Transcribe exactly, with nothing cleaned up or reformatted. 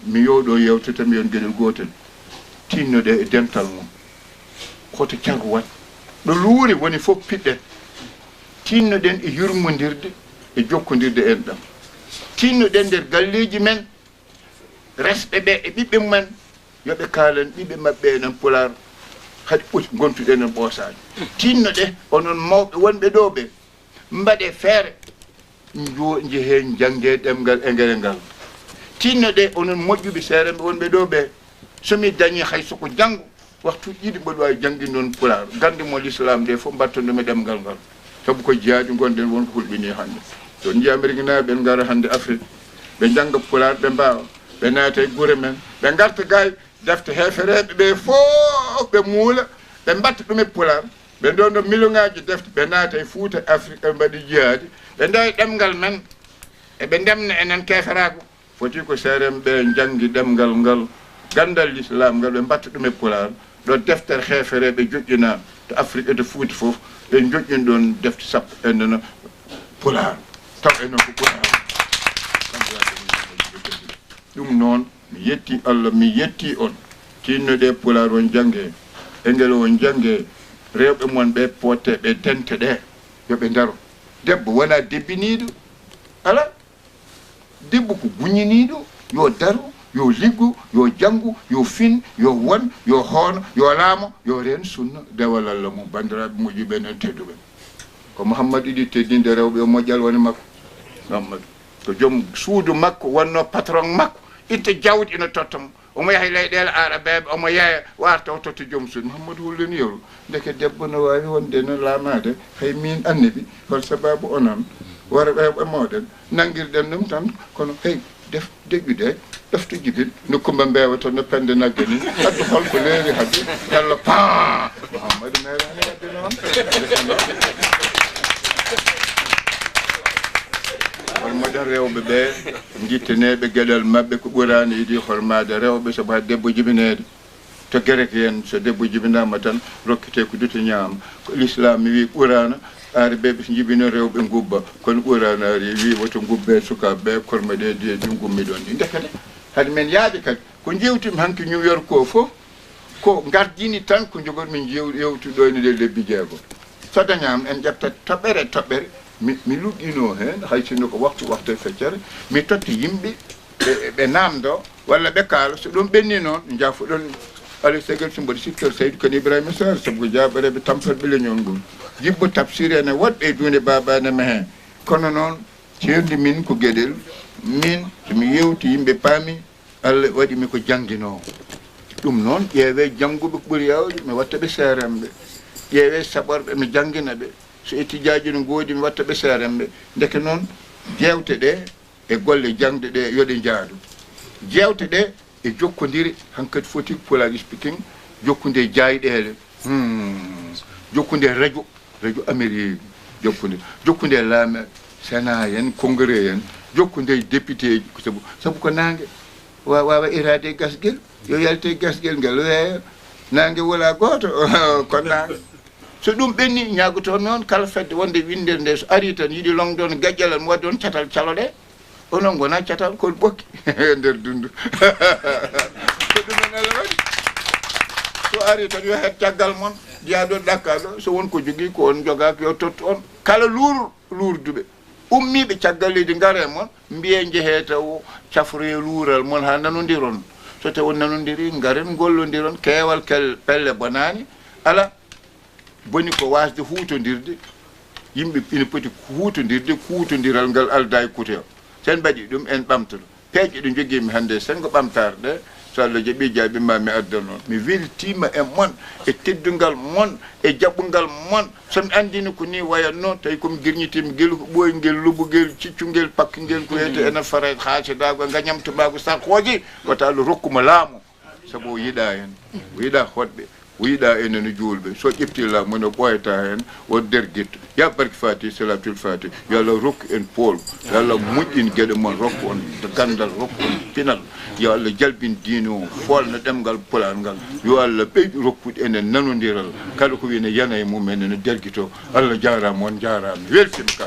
Mi yewɗo yewtata mi yon geɗel gootel. Tinnoɗe e dental mum. Hoto carwat. Ɗo luure woni fof piɗɗen. Tinnoɗen e yurmondirde e jokkondirde enɗam. Tinnoɗen nder galleeji men, resɓe ɓe e ɓiɓɓe mumen, yo ɓe kaalan ɓiɓɓe maɓɓe enen Pulaar, haɗi ɓuri ngontuɗen en ɓoosaani. Tinnoɗe onon mawɓe wonɓe ɗo ɓe, mbaɗe feere, njo-, njehee njanngee ɗemngal engere ngal. Tinnoɗe onon moƴƴuɓe seerenɓe wonɓe ɗo ɓe, so mi dañii hay so ko janngo, waktuuji ɗiɗi mboɗo waawi jannginde on Pulaar. Gannde mo Lislaam ɗe fof mbatton ɗum e ɗemngal ngal. Sabu ko jihaadi ngonɗen, won ko hulɓinii hannde. So on njii Ameriknaaɓe ɓe ngara hannde Afrik, ɓe njannga Pulaar, ɓe mbaawa, ɓe naata e gure men, ɓe ngarta gaa e defte heefereeɓe ɓe fof, ɓe muula, ɓe mbatta ɗum e Pulaar. Ɓe ndonda million ŋaaji defte, ɓe naata e Fuuta, Afrik, ɓe mbaɗi jihaadi, ɓe ndewa e ɗemngal men, eɓe ndemna enen keeferaagu. Foti ko seerenɓe ɓe njanngi ɗemngal ngal, ganndal Lislaam ngal, ɓe mbatta ɗum e Pulaar. Ɗo deftere heefereeɓe joƴƴinaa to Afrik e to Fuuta fof, ɓe njoƴƴini ɗoon defte sappo e nana Pulaar. Taw enen ko Pulaar. Ɗum noon, mi yetti Allah, mi yetti on. Tinnoɗe Pulaar on jannge, engele on jannge, rewɓe mon ɓe poote, ɓe dente ɗe, yo ɓe ndaro. Debbo wonaa debbiniiɗo, alaa. Debbo ko guñiniiɗo, yo daru, yo liggo, yo janngu, yo fin, yo won, yo hoono, yo laamo, yo reen sunna, dewal Allah mum. Banndiraaɓe moƴƴuɓe enen tedduɓe, ko Muhammadu yiɗi teddinde rewɓe, o moƴƴal woni makko. Muhammadu ko joom suudu makko, wonno patron makko, itta jawdi ina totta mo. Omo yaha e leyɗeele Aarabeeɓe, omo yeeya, o arta o totta joom suudu. Muhammadu hollani yeru. Ndeke debbo no waawi wonde no laamaade, hay miin Annabi, hol sabaabu onon worɓe mooɗon nanngirɗen ɗum tan, kono hey, def, deƴƴude, ɗoftu jibin, no Kumba Mbeewa to, no pende nagge ni, addu hol ko leeri hade, yalla paa! Muhammadu meeɗaani waɗde noon. Hol moɗon rewɓe ɓe, njittaneeɓe geɗal maɓɓe ko ɓuraani idi hormaade rewɓe, sabu hay debbo jibineede? To Gerek en, so debbo jibinaama tan, rokkete ko duto ñaama. Ko Lislaam wi ɓuraana, Aarabeeɓe so njibino rewɓe ngubba, kono ɓuraana ari wi woto ngubbe sukaaɓe ɓe, korma ɗe, ɗe, ɗe ngummi ɗon ɗi. Ndekete, hade men yaade kadi, ko njeewtimi hanki New York ko fof, ko ngardini tan ko njogormi njeew-, yewtude ɗo ene nder lebbi jeego. So dañaama, en ƴetta toɓɓere e toɓɓere, mi, mi luggino heen, hay sinno ko waktu, waktu e feccere, mi totta yimɓe, ɓe, ɓe naamndoo, walla ɓe kaala. So ɗum ɓenni noon, njaafoɗon, alaa e sagal so mboɗo siftoro Saydu Kan Ibrahima Sarr, sabu ko jaaɓoreeɓe tamperɓe leñol ngol. Jibbo Tafsir ene woɗɓe e duunde Baaba ene mehee. Kono noon, ceerndi min ko geɗel, min, so mi yeewti yimɓe paami, Allah waɗi mi ko jannginoowo. Ɗum noon, ƴeewee jannguɓe ko ɓuri yaawde, mi watta ɓe seeremɓe. Ƴeewee saɓorɓe, mi janngina ɓe. So étudiant ji no ngoodi, mi watta ɓe seeremɓe. Ndeke noon, jeewte ɗe e golle jaŋde ɗe, yo ɗe njaadu. Jeewte ɗe e jokkondire, hankadi foti Pulaar Speaking jokkude e jaayɗeele. Hmm. Jokkude e radio, radio Amérique, jokkude, jokkude e laame, Sénat en, Congrès en, jokkude e député ji, ko sabu, sabu ko naange. Wa-, waawa iraade e gasgel, yo yalte e gasgel ngal, weeyo. Naange wala gooto, ko naange. So ɗum ɓenni, ñaagotoomi on, kala fedde wonde winndere nde, so ari tan, yiɗi longde on gejjalal, mi wadde on catal, caloɗe. Onon ngona catal, kol ɓokki e nder dundu. Ko ɗum en Allah waɗi. So ari tan, yo heɓ caggal mon, jeyaaɗo ɗakkaaɗo, so won ko jogii, ko on jogaaki, yo tottu on. Kala luur-, luurduɓe, ummiiɓe caggal leydi, ngare mon, mbiye njehee taw cafroye luural mon haa nanondiron. So tawi on nanondiri, ngaren ngollondiron. Keewal kel-, pelle bonaani, ala. Boni ko waasde huutondirde, yimɓe ina poti huutondirde, huutondiral ngal aldaa e kuutoya. So en mbaɗii ɗum, en ɓamtoto. Peeje ɗe njogiimi hannde e senngo ɓamtaare ɗe, so Allah jaɓii, jaaɓi ma mi addan on. Mi weltiima e mon, e teddungal mon, e jaɓungal mon. So mi anndino ko nii wayatnoo, tawi ko mi girñitiima ngel, ko ɓooyngel, lobugel, ciccungel, pakkungel, ko wiyetee ene fara e haasidaagu, e ngañam tubaagu, sarkooji, wata Allah rokku mo laamu. Sabu o yiɗaa en, o yiɗaa hoɗɓe, o yiɗaa enen juulɓe. So ƴeftii laamu, no ɓooyata heen, o dergitto. Ya barke Faati, Salaatul Faati, yo Allah rokku en pool, yo Allah moƴƴin geɗe mon, rokku on ganndal, rokku on pinal. Yo Allah jalbin diine o, foolna ɗemngal Pulaar ngal. Yo Allah ɓeydu rokkude enen nanondiral. Kala ko wiyetee yana e mum en, ene dergito. Allah jaaraama, on njaaraama. Weltiima ka.